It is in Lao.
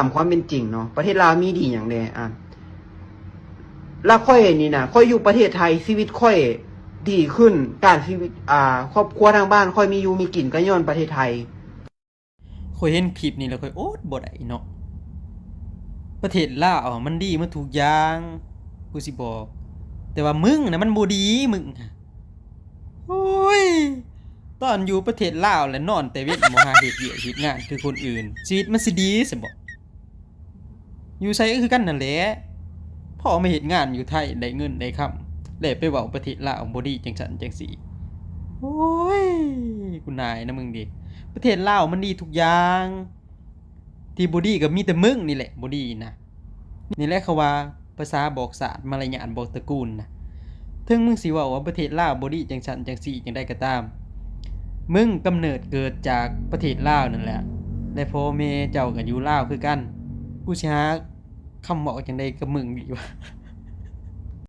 າມຄວາມເປັນຈິງເນາະ ປະເທດລາວມີດີຫຍັງແດ່? ອ່າ ລະຂ້ອຍນີ້ນະ ຂ້ອຍຢູ່ປະເທດໄທ ຊີວິດຂ້ອຍດີຂຶ້ນ ການຊີວິດ ອ່າ ຄອບຄົວທາງບ້ານຂ້ອຍມີຢູ່ມີກິນ ກໍຍ້ອນປະເທດໄທ. ຂ້ອຍເຫັນຄລິບນີ້ແລ້ວຂ້ອຍອົດບໍ່ໄດ້ເນາະ. ປະເທດລາວມັນດີໝົດທຸກຢ່າງ ກູຊິບອກ, ແຕ່ວ່າມຶງນະມັນບໍ່ດີ ມຶງ. ໂອ້ຍ ຕອນຢູ່ປະເທດລາວແຫຼະ ນອນແຕ່ເວັນ ບໍ່ຫາເຮັດວຽກເຮັດງານຄືຄົນອື່ນ ຊີວິດມັນຊິດີຊັ້ນບໍ? ຢູ່ໃສກໍຄືກັນນັ້ນແຫຼະ ພໍມາເຮັດງານຢູ່ໄທໄດ້ເງິນໄດ້ຄຳ ແລ້ວໄປເວົ້າປະເທດລາວບໍ່ດີຈັ່ງຊັ້ນຈັ່ງຊີ້. ໂອ້ຍ ກູນາຍນະມຶງເດ. ປະເທດລາວມັນດີທຸກຢ່າງ ທີ່ບໍ່ດີກໍມີແຕ່ມຶງນີ້ແຫຼະບໍ່ດີນະ. ນີ້ແຫຼະເຂົາວ່າ ພາສາບອກຊາດ ມາລະຍາດບອກຕະກູນນະ. ເຖິງມຶງຊິເວົ້າວ່າປະເທດລາວບໍ່ດີຈັ່ງຊັ້ນຈັ່ງຊີ້ຈັ່ງໃດກໍຕາມ, ມຶງກຳເນີດເກີດຈາກປະເທດລາວນັ້ນແຫຼະ ແລະ ພໍ່ແມ່ເຈົ້າກໍຢູ່ລາວຄືກັນ. ກູຊິຫາຄຳເວົ້າຈັ່ງໃດກັບມຶງດີວະ?